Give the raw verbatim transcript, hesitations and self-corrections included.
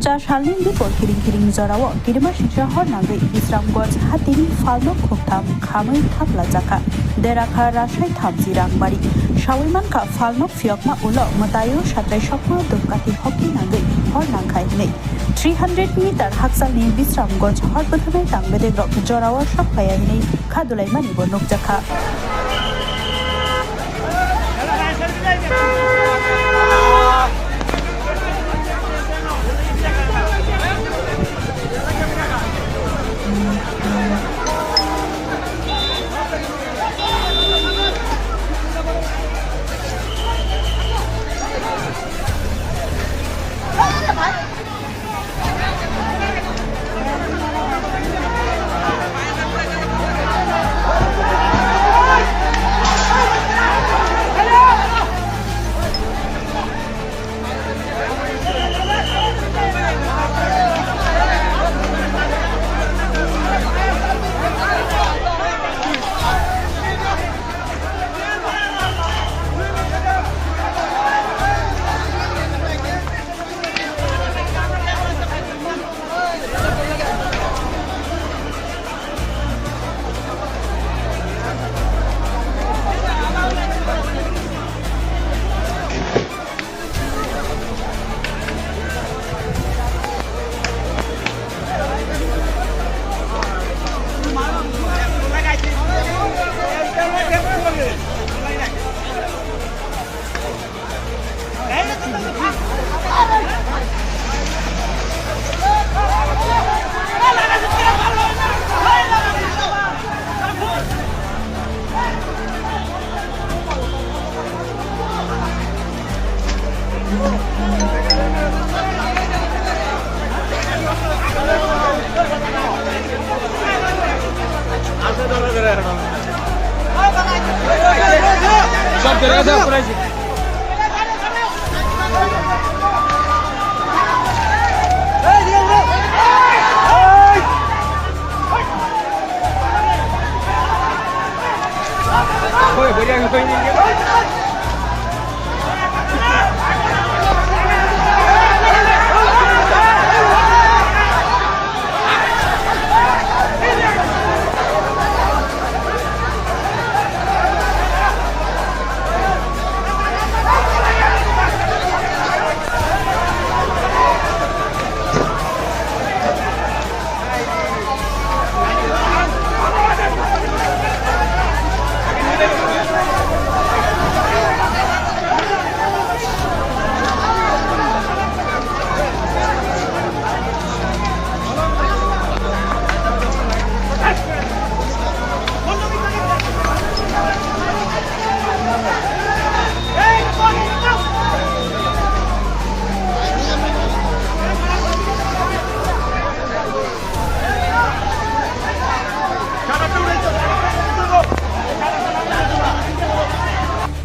Cha salni bipor kiring kiring jorao kirima singsa hor nangwi Bisramganj hatini phalnok khoktham khamwi thaplajakha. Derakha rasai thamchi rangbari. Sawi mankha phalnok phiyokma ulo mwtaio satrai sokma dupkathi hokti nangwi hor nangkha hinwi. Three hundred meter hakchalni Bisramganj hor bwtharnai tangbedegrok jorao sok phaiya hinwi kha dulaimani bo nukjakha.